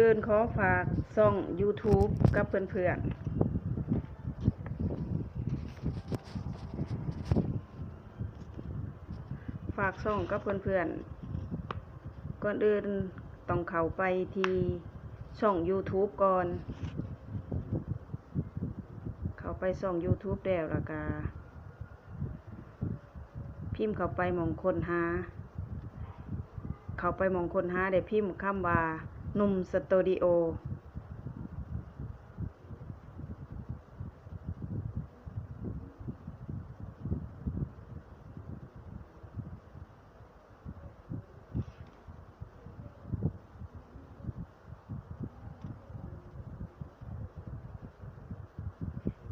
ອື່ນຂໍຝາກຊ່ອງ YouTube ກັບເພື່ອນໆ ຝາກຊ່ອງກັບເພື່ອນໆ ກ່ອນອື່ນຕ້ອງເຂົ້າໄປທີ່ຊ່ອງ YouTube ກ່ອນ. ເຂົ້າໄປຊ່ອງ YouTube ແລ້ວ ແລ້ວກະ ພິມເຂົ້າໄປໝ່ອງຄົ້ນຫາ ເຂົ້າໄປໝ່ອງຄົ້ນຫາ ແລ້ວພິມຄຳວ່າ ໜຸ່ມສະຕູດິໂອ.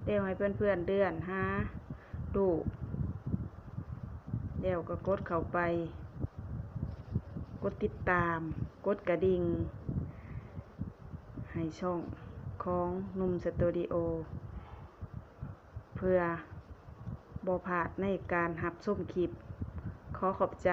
ແລ້ວໃຫ້ເພື່ອນໆເລື່ອນຫາຮູບ ແລ້ວກໍກົດເຂົ້າໄປ ກົດຕິດຕາມ ກົດກະດິ່ງ ໃຫ້ຊ່ອງຂອງໜຸ່ມສະຕູດິໂອ ເພື່ອບໍ່ພາດໃນການຮັບຊົມຄລິບ. ຂໍຂອບໃຈ.